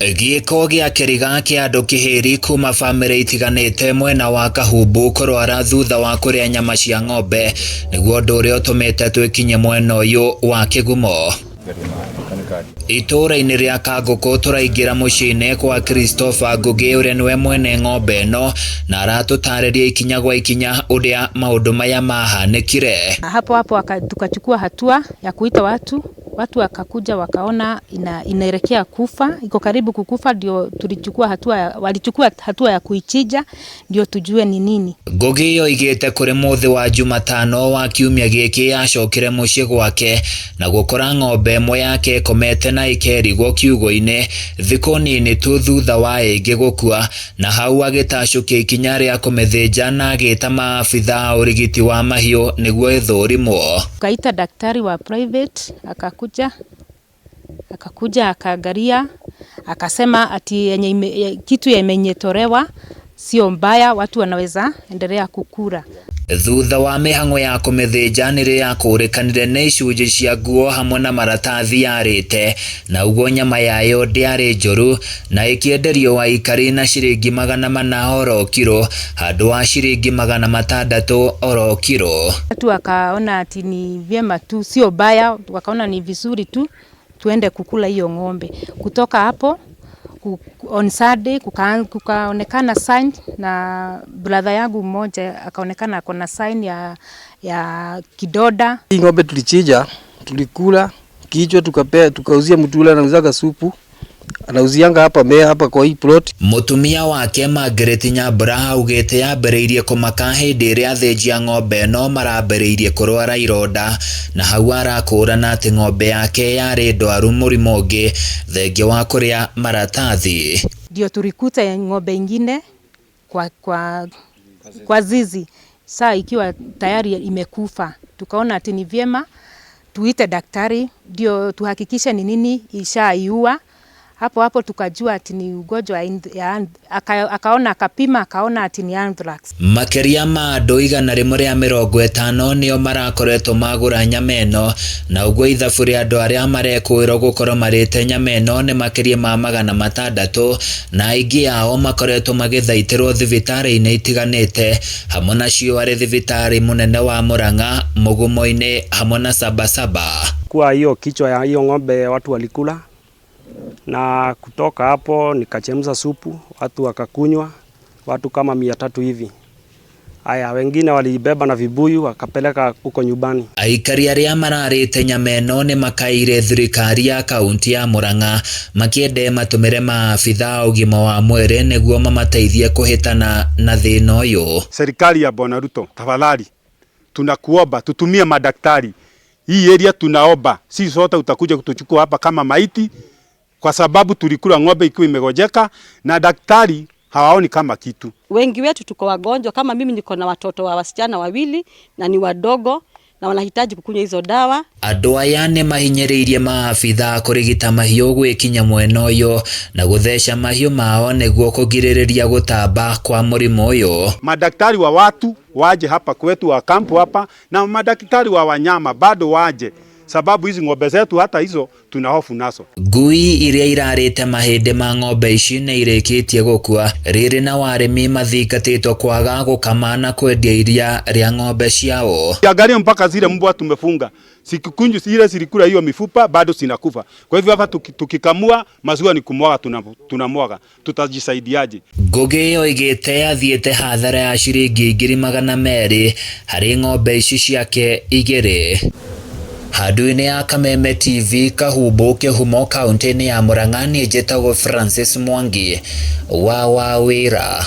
Gĩko gĩa kĩriga kĩa andũ kĩhĩri kuma bamĩrĩ itiganĩte mwena wa Kahumbu kũrwara thutha wa kũrĩa nyama cia ng'ombe nĩguo ũndũ ũrĩa ũtũmĩte twĩkinye mwena ũyũ wa Kĩgumo. Itũũra-inĩ rĩa Kangũkũ tũraingĩra mũciĩ-inĩ kwa Christopher Ngũgĩ ũrĩa nĩwe mwene ng'ombe ĩno na aratũtarĩria ikinya gwa ikinya ũrĩa maũndũ maya mahanĩkire. Hapo hapo tukachukua hatua ya kuita watu, watu wakakuja wakaona inaelekea kufa, iko karibu kukufa, ndio tulichukua hatua, walichukua hatua ya kuichinja ndio tujue ni nini. Ngũgĩ oigĩte kũrĩ mũthĩ wa Jumatano wa kiumia gĩkĩ acokire mũciĩ gwake na gũkora ng'ombe ĩmwe yake ĩkomete na ĩkerigwo kiugũ-inĩ thikũ nini tu thutha wa ĩngĩ gũkua, na hau agĩtacũkia ikinya rĩa kũmĩthĩnja na agĩta maabitha a ũrigiti wa mahiũ nĩguo ĩthũrimwo. Tukaita daktari wa private, akakuja akaangalia, akasema ati yenye kitu yenye imetolewa sio mbaya, watu wanaweza endelea kukula. Thutha wa mĩhang'o ya kũmĩthĩnja nĩrĩo yakũrĩkanire nĩ icunjĩ cia nguo hamwe na maratathi yarĩte, na ũguo nyama yayo ndĩarĩ njũru na ĩkĩenderio aikari na ciringi 400 oro kiro handũ wa ciringi 600 oro kiro. Watu wakaona ati ni vyema tu, sio baya, wakaona ni vizuri tu tuende kukula hiyo ng'ombe. Kutoka hapo on Sunday kukaonekana sign na brother yangu mmoja akaonekana ako na sign ya kidonda. Hii ng'ombe tulichinja, tulikula kichwa, tukapea, tukauzia mtu ule anauzaga supu, anauzianga hapa Mea hapa kwa hii plot. Mũtumia wake Margaret Nyambura augĩte yambĩrĩirie kũmaka hĩndĩ ĩrĩa athĩnji a ng'ombe ĩno marambĩrĩirie kũrwara ironda, na hau arakũrana atĩ ng'ombe yake yarĩ ndwaru mũrimũ ũngĩ thengia wa kũrĩa maratathi. Ndio tulikuta ng'ombe ingine kwa zizi saa ikiwa tayari imekufa. Tukaona ati ni vyema tuite daktari ndio tuhakikishe ni nini ishaiua. Hapo hapo tukajua ati ni ugonjwa ya akaona, akapima, akaona ati ni anthrax. Makĩria ma andũ 150 nĩo marakoretwo magũra nyama ĩno, na ũguo ithabu rĩa andũ arĩa marekũĩrwo gũkorwo marĩte nyama ĩno nĩ makĩria ma 600, na aingĩ ao makoretwo magĩthaitĩrwo thibitarĩ-inĩ itiganĩte, hamwe nacio arĩ thibitarĩ mũnene wa Murang'a, Mugumo-inĩ hamwe na Sabasaba. Kwa hiyo kichwa ya hiyo ng'ombe watu walikula, na kutoka hapo nikachemsha supu, watu wakakunywa, watu kama 300 hivi. Aya, wengine walibeba na vibuyu wakapeleka huko nyumbani. Aikari arĩa mararĩte nyama ĩno nĩ makaĩire thirikari ya kaunti ya Murang'a makĩende matũmĩre maabitha a ũgima wa mwĩrĩ nĩguo mamateithie kũhĩtana na thĩna ũyũ. Serikali ya Bwana Ruto, tafadhali tunakuomba tutumie madaktari hii area, tunaomba si sote utakuja kutuchukua hapa kama maiti, kwa sababu tulikula ng'ombe ikiwa imegonjeka na daktari hawaoni kama kitu. Wengi wetu tuko wagonjwa, kama mimi niko na watoto wa wasichana wawili na ni wadogo na wanahitaji kukunywa hizo dawa. Andũ aya nĩ mahinyĩrĩirie maabitha kũrigita mahiũ gwĩkinya mwena ũyũ na gũtheca mahiũ mao nĩguo kũgirĩrĩria gũtamba kwa mũrimũ ũyũ. Madaktari wa watu waje hapa kwetu wa kampu hapa, na madaktari wa wanyama bado waje, sababu hizi ng'ombe zetu hata hizo tuna hofu nazo. Ngui iria irarĩte mahĩndĩ ma ng'ombe ici nĩ irĩkĩtie gũkua, rĩrĩ na warĩmi mathingatĩtwo kwaga gũkama na kwendia iria rĩa ng'ombe ciao. Angalia mpaka zile mbwa tumefunga sikikunju zile zilikula hiyo mifupa bado zinakufa. Kwa hivyo hapa tukikamua maziwa ni kumwaga, tunamwaga, tutajisaidiaje? Ngũgĩ oigĩte athiĩte hathara ya ciringi 200,000 harĩ ng'ombe ici ciake igĩrĩ. Handũ-inĩ ya Kameme TV, Kahumbu, Kĩhumo, kaunti-inĩ ya Murang'a, niĩ njĩtagwo Francis Mwangi wa Wawĩra.